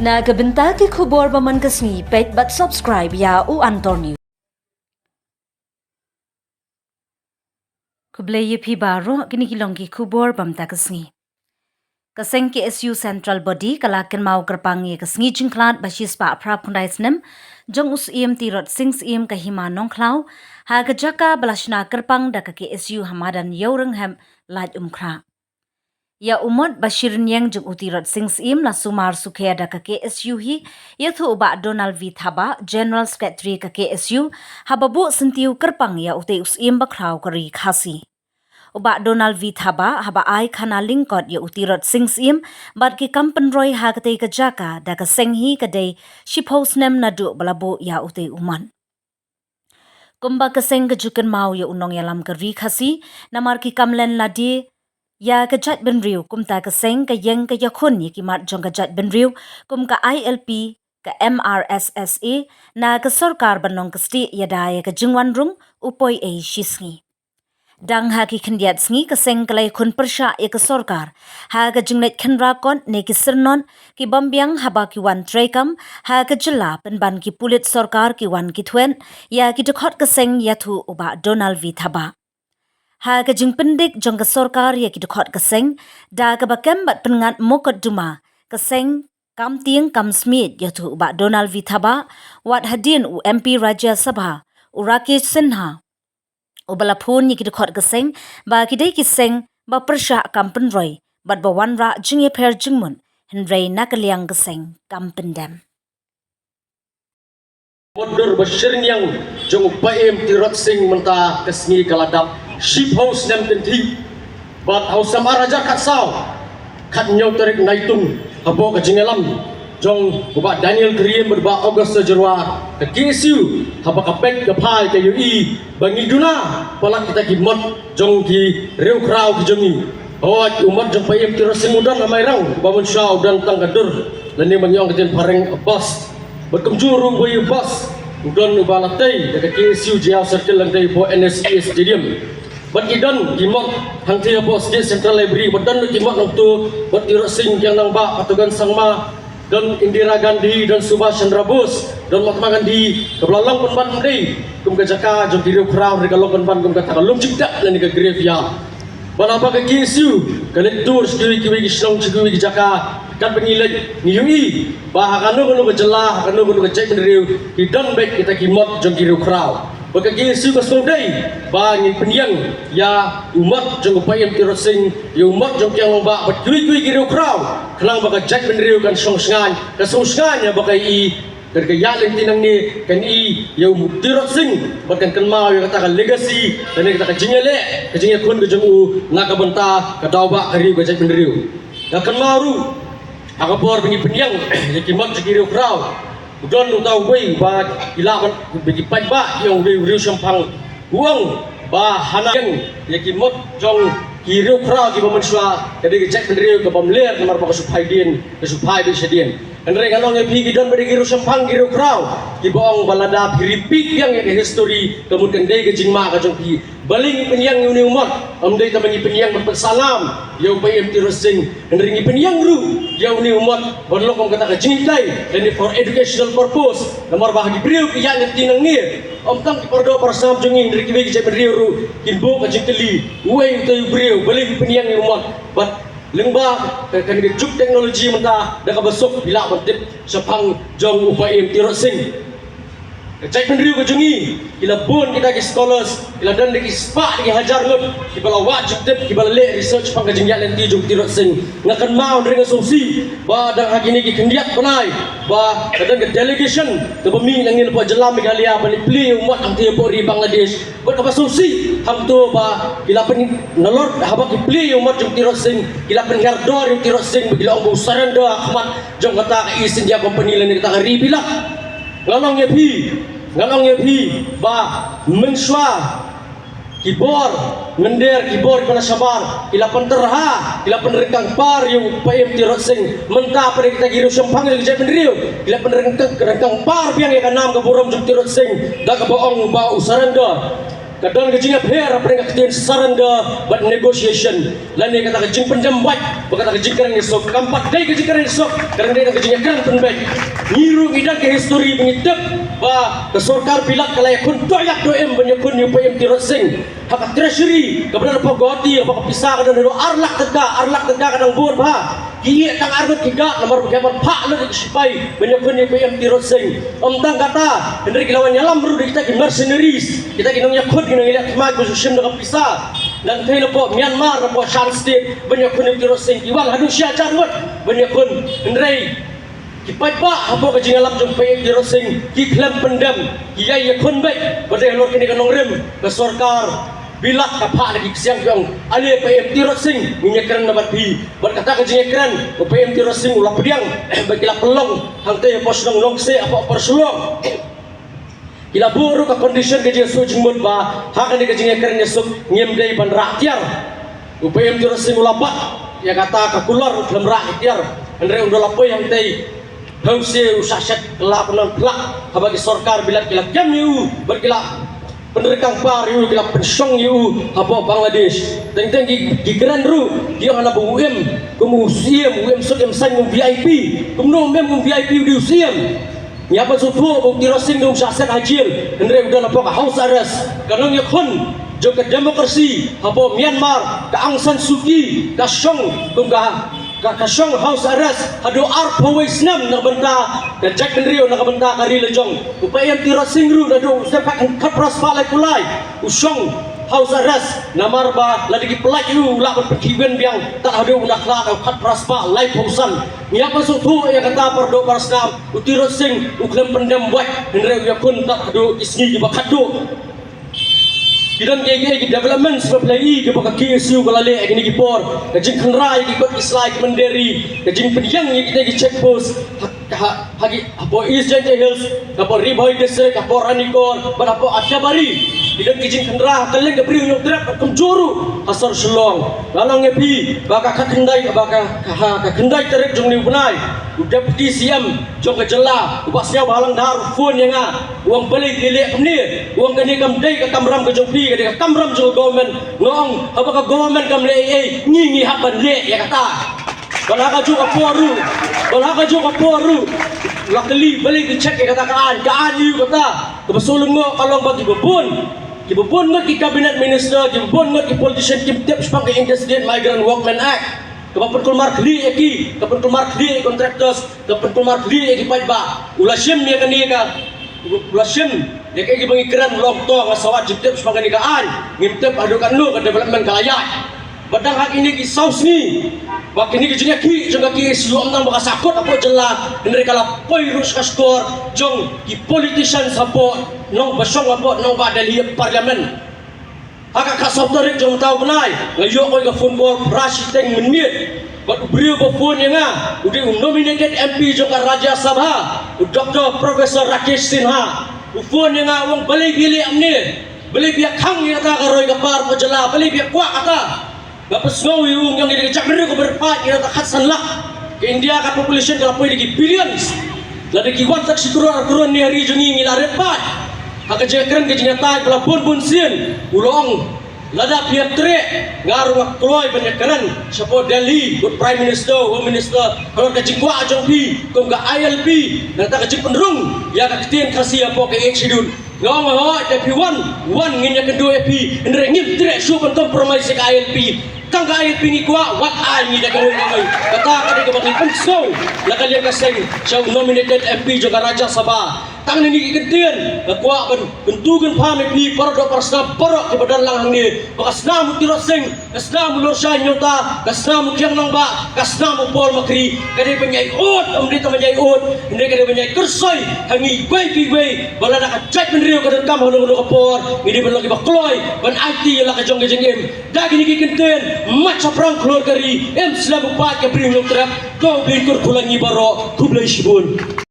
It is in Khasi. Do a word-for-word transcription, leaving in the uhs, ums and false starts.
Na ka bynta ki khubor ba man ka sngi, peit bad subscribe ïa U Antor News. Khublei ïa phi baroh, kine ki long ki khubor ba mynta ka sngi. Ka seng K S U Central Body ka la kynmaw kyrpang ïa ka sngi jingkhlad ba shispah phra phew khyndai snem jong u Syiem Tirot Sing Syiem ka Hima Nongkhlaw, ha ka jaka ba la shna kyrpang da ka K S U ha madan Ïewrynghep, Laitumkhrah. Ïa u mot ba shi rynïeng jong u Tirot Sing Syiem la sumar sukher da ka K S U hi, ïathuh u Bah Donald V Thabah, General Secretary ka K S U, haba buh syntiew kyrpang ïa utei u Syiem bakhraw ka Ri Khasi. U Bah Donald V Thabah haba ai khana lyngkot ïa u Tirot Sing Syiem bad ki kam pynroi ha katei ka jaka da ka seng hi ka dei shiphew snem naduh ba la buh ïa utei u mot. Kumba ka seng ka ju kynmaw ïa u nongïalam ka Ri Khasi, namar ki kam len lade ïa ka jaitbynriew, kumta ka seng ka ïeng ka ïakhun ïa ki mat jong ka jaitbynriew kum ka I L P, ka M R S S A, na ka sorkar ban long ka stieh ïada ïa ka jingwan rung u poi ei shisngi. Dang ha ki khyndiat sngi ka seng ka la ïakhun pyrshah ïa ka sorkar ha ka jingleit khynra kot ne ki syrnot, ki bym biang haba ki wan treikam ha ka jylla, pynban ki pulit sorkar ki wan ki thwet ïa ki dkhot ka seng, ïathuh u Bah Donald V Thabah. Ha ka jingpyndik jong ka sorkar ïa ki dkhot ka seng, da kaba kem bad pynngat mokotduma, ka seng kam tieng kam smiej, ïathuh u Bah Donald V Thabah, wat hadien u M P Rajya Sabha u Rakesh Sinha, uba la phone ïa ki dkhot ka seng ba ki dei ki seng ba pyrshah kam pynroi bad ba wanrah jingïapher jingmut, hynrei na ka liang ka seng kam pyndem. Mot dur ba shi rynïeng jong u Paiem Tirot Sing mynta ka sngi ka la dap shiphew snem kynthih. Bad ha u snem ar hajar khatsaw, khathynñiew tarik Naitung, hapoh ka jingïalam jong u Bah Daniel Kyriem bad u Bah August Jyrwa, ka K S U, haba ka peit ka phai ka ïohi ba ngi duna palat kita ki mot jong ki riewkhraw ki jong ngi. Hooid, u mot jong Paiem Tirot Sing u don ha Mairang, ba mynshuwa u don tang ka dur, lane ba ngi ong ka ktien phareng bust. Bad kumjuh ruh uwei u bust u don uba la tei da ka K S U Jaïaw Circle, lane hapoh N S C S Stadium. Bad ki don ki mot hangtei hapoh State Central Library, bad don ki mot nangto, bad Tirot Sing Kiang Nangbah, Patogen Sangma, don Indira Gandhi, don Subhash Chandra Bose, don Mahatma Gandhi, kaba la long pynban ym dei kum ka jaka jong ki riewkhraw, hynrei ka long pynban kum kata ka lum jingtep lane ka graveyard. Bad haba ka K S U ka leit tour sha kiwei kiwei ki shnong, sha kiwei ki jaka, katba ngi leit ngi ïohi ba ha kano kano ka jylla, ha kano kano ka jaitbynriew, ki don beit kita ki mot jong ki riewkhraw. Bad ka K S U ka sngewdei ba ngin pynïeng ïa u mot jong u Paiem Tirot Sing, ïa u mot jong Kiang Nangbah bad kiwei kiwei ki riewkhraw, khnang ba ka jaitbynriew kan shong shngaiñ, kan shong shngaiñ ïa ba ka i, kan ka ïaid lynti nangne, kan i ïa u Tirot Sing bad kan kynmaw ïa kata ka legacy, kane kata ka jingïaleh, ka jingïakhun ka jong u na ka bynta ka daw bah ka ri, ka jaitbynriew. Nga kynmaw ruh ha ka por ba ngi pynïeng ïa ki mot jong ki riewkhraw, u don uta uwei ba ki lah ban, ba ki paidbah ki ong u dei u riewshemphang. U ong ba hana ïeng ïa ki mot jong ki riewkhraw kiba mynshuwa, ka dei ka jaitbynriew ka bym ler namar ba ka shu phai dien, ka shu phai beit shadien. Hynrei ngan ong ïa phi, ki don ba dei ki riewshemphang ki riewkhraw kiba ong ba lada phi repeat biang ïa ka history, ka mut kan dei ka jingma ka jong phi. Balei ngi pynïeng ïa une u mot? Ym dei tang ba ngi pynïeng ban pynsahnam ïa u Paiem Tirot Sing, hynrei ngi pynïeng ruh ïa une u mot ban long kum kata ka jinghikai, lane for educational purpose. Namar ba ha ki briew ki ïaid lynti nangne, ym tang ki pardoh parsnam jong ngi, hynrei kiwei ki jaitbynriew ruh kin buh ka jingkylli, uei utai u briew, balei ngi pynïeng ïa u mot? Bad lyngba ka, kane ka juk technology mynta, da kaba suk phi lah ban tip shaphang jong u Paiem Tirot Sing. Ka jaitbynriew ka jong ngi, ki la bun kita ki scholars, ki la don da ki spah da ki hajar ngut kiba la wad jingtip, kiba la leh research shaphang ka jingïaid lynti jong u Tirot Sing. Nga kynmaw, hynrei nga sngewsih ba dang ha kine ki khyndiat bnai ba ka don ka delegation kaba mih na ngi napoh jylla Meghalaya ban ïa plie ïa u mot hangtei hapoh ri Bangladesh. Bad kaba sngewsih hangto ba ki la pyn, nalor haba ki plie ïa u mot jong u Tirot Sing, ki la pynhiar dor ïa u Tirot Sing, ba ki la ong ba u surrender ha khmat jong kata ka East India Company lane kata ka ri Pilak. Ngan ong ïa phi, ngan ong ïa phi ba mynshuwa ki bor mynder, ki bor kiba na shabar, ki la pynterha, ki la pynryngkang par ïa u Paiem Tirot Sing. Mynta pat kita ki riewshemphang, ki jaitbynriew, ki la pynryngkang, ryngkang par biang ïa ka nam ka burom jong u Tirot Sing da kaba ong ba u surrender. Ka don ka jingïapher hapdeng ka ktien surrender bad negotiation, lane kata ka jingpyndem wait bad kata ka jingkren ïasuk. Kam pat dei ka jingkren ïasuk, ka dei ka jingïakren pynbeit. Ngi ruh ngi don ka history ba ngi tip ba ka sorkar Bilat ka la ïakhun dohnud dohnud ban ïakhun ïa u Pa'ïem Tirot Sing ha ka treasury kaba don hapoh Guwahati, hapoh ka pisa ka don haduh ar lak tyngka, ar lak tyngka ka dang bun bha. Ki ïeh tang arngut ki guard namar ba ki hap ban phah lut ïa ki shipai ban ïakhun ïa u Pa'ïem Tirot Sing. Ym tang kata, hynrei ki la wan ïalam ruh da kita ki mercenaries, kita ki nongïakhun, ki nongïaleh thma kiba shu shim da ka pisa. Nangta napoh Myanmar, napoh Shan State ban ïakhun ïa u Tirot Sing, ki wan haduh shi hajar ngut ban ïakhun. Hynrei ki paidbah hapoh ka jingïalam jong u Pa'ïem Tirot Sing ki khlem pyndem, ki ïai ïakhun beit. Bad dei halor kane ka nongrim ka sorkar Bilat ka phah da ki ksiang, ki ong, ale Pa'ïem Tirot Sing, ngin ïakren na bad phi. Bad kata ka jingïakren u Pa'ïem Tirot Sing u la pdiang bad ki la pynlong hangtei hapoh shnong Nongkseh hapoh Upper Shillong. Ki la buh ruh ka condition ka jingïasoh jingmut ba ha kane ka jingïakren ïasuk ngim dei ban rah tiar. U Pa'ïem Tirot Sing u la bat ïa kata ka kulor, u khlem rah tiar. Hynrei ynda u la poi hangtei, hynrei u sah shet la pynlong phlak haba ki sorkar Bilat ki la kem ïa u bad ki la pynryngkang par ïa u, ki la pynshong ïa u hapoh Bangladesh. Teng teng ki, ki kren ruh, ki ong hana ba u im kum u siem, u im suk im saiñ kum V I P. Kumno um im kum V I P, u dei u siem? Ngi hap ban sngewthuh ba u Tirot Sing um shah set ha jail, hynrei u don hapoh ka house arrest. Ka nongïakhun jong ka democracy hapoh Myanmar, ka Aung San Suu Kyi, ka shong kum ka, ka, ka shong house arrest haduh arphew wei snem na ka bynta ka jaitbynriew, na ka bynta ka ri la jong. U Pa'ïem Tirot Sing ruh naduh u snem khat, khatphra spah laiphew lai u shong house arrest namar ba lada ki pyllait ïa u, u lah ban pynkhih win biang tad haduh u da khlad ha u khatphra spah laiphew san. Ngi hap ban sngewthuh ïa kata, para doh para snam. U Tirot Sing u khlem pyndem wait, hynrei u ïakhun tad haduh ki sngi kiba khatduh. Ki don kiei kiei ki developments ba phi la ïohi kiba ka K S U ka la leh ha kine ki por, ka jingkhynra ïa ki kot ki slai, ki mynder ri, ka jingpynïeng ïa kita ki check post ha, ha, ha ki, hapoh East Jaintia Hills, hapoh Ri Bhoi District, hapoh Ranikor bad hapoh Athiabari. Ki don ki jingkhynra ha kylleng ka Bri u Hynñiewtrep, kumjuh ruh ha sor Shillong. Nga ong ïa phi ba ka, ka khyndai, ba ka, ka, ha ka khyndai tarik jong une u bnai, u Deputy C M jong ka jylla, u Bah Sniawbhalang Dhar, u phone ïa nga, u ong balei phi leh kumne, u ong kane kam dei ka kamram ka jong phi, ka dei ka kamram jong ka government. Nga ong haba ka government kam leh ei ei, ngi, ngi hap ban leh ïa kata. Bad ha kajuh ka por ruh, bad ha kajuh ka por ruh, la kylli balei phi check ïa kata ka aiñ, ka aiñ aïu kata? Kaba shu lyngngoh ka long ba kiba bun, kiba bun ngut ki cabinet minister, kiba bun ngut ki politician kim tip shaphang ka Interstate Migrant Workmen Act, kaba pynkulmar khlieh ïa ki, ka pynkulmar khlieh ïa ki contractors, ka pynkulmar khlieh ïa ki paidbah. U la shim ïa kane ka, u la shim ïa kaei kaba ngi kren long to, nga sa wad jingtip shaphang kane ka aiñ, ngim tip haduh katno ka development ka la ïaid. Bad dang ha kine ki saw sngi ba kine ki jingïakhih jong ka K S U, ym tang ba ka sahkut hapoh jylla, hynrei ka la poi ruh sha ka shkor jong ki politicians hapoh nong, ba shong hapoh nongbah Delhi Parliament. Ha ka khatsaw tarik jong mynta u bnai, nga ïoh kawei ka phone call phra shiteng mynmiet bad u briew ba phone ïa nga u dei u nominated M P jong ka Rajya Sabha, u Doctor Professor Rakesh Sinha. U phone ïa nga, u ong balei phi leh kumne, balei phi ïakhang ïa kata ka roi ka par ka jylla, balei phi ïakwah kata? Nga pynsngew ïa u, nga ong ïa ka jaitbynriew kaba rit paid, ïa kata khatsan lak. Ka India ka population ka la poi da ki billions. Lada ki wan tang shi klur ar klur ne ha ri jong ngi, ngi la rit paid. Ha ka jingkren ka jingïatai ba la bun bun sien, u la ong, lada phi ïatreh, nga ruh nga kloi ban ïakren shapoh Delhi bad Prime Minister, Home Minister, halor ka jingkwah jong phi kum ka I L P, nangta ka jingpynrung ïa ka ktien Khasi hapoh ka Eighth Schedule. Nga ong hooid, te phi wan, wan ngin ïakynduh ïa phi, hynrei ngim treh shuh ban compromise ïa ka I L P. Tang ka I L P ngi kwah, wat ai ngi da kawei kawei. Kata ka dei kaba ngi pynsngew na ka liang ka seng sha u nominated M P jong ka Rajya Sabha. Tang kine ki kyntien nga kwah ban kyntu kynpham ïa phi para doh para snam baroh kiba don lang hangne, ba ka snam u Tirot Sing, ka snam u Lorshai Hynñiewta, ka snam u Khiang Nangbah, ka snam u Paul Makri, ka dei ban ïai ud, ym dei tang ban ïai ud, hynrei ka dei ban ïai kyrsoi ha ngi iwei pa iwei, ba lada ka jaitbynriew ka donkam ha kano kano ka por, ngi dei ban long kiba kloi ban aiti ïa la ka jong ka jingim. Da kine ki kyntien, mat shaphrang khlur ka ri, im slem u paid ka Bri u Hynñiewtrep. Ko Blei kyrkhu ïa ngi baroh, khublei shibun.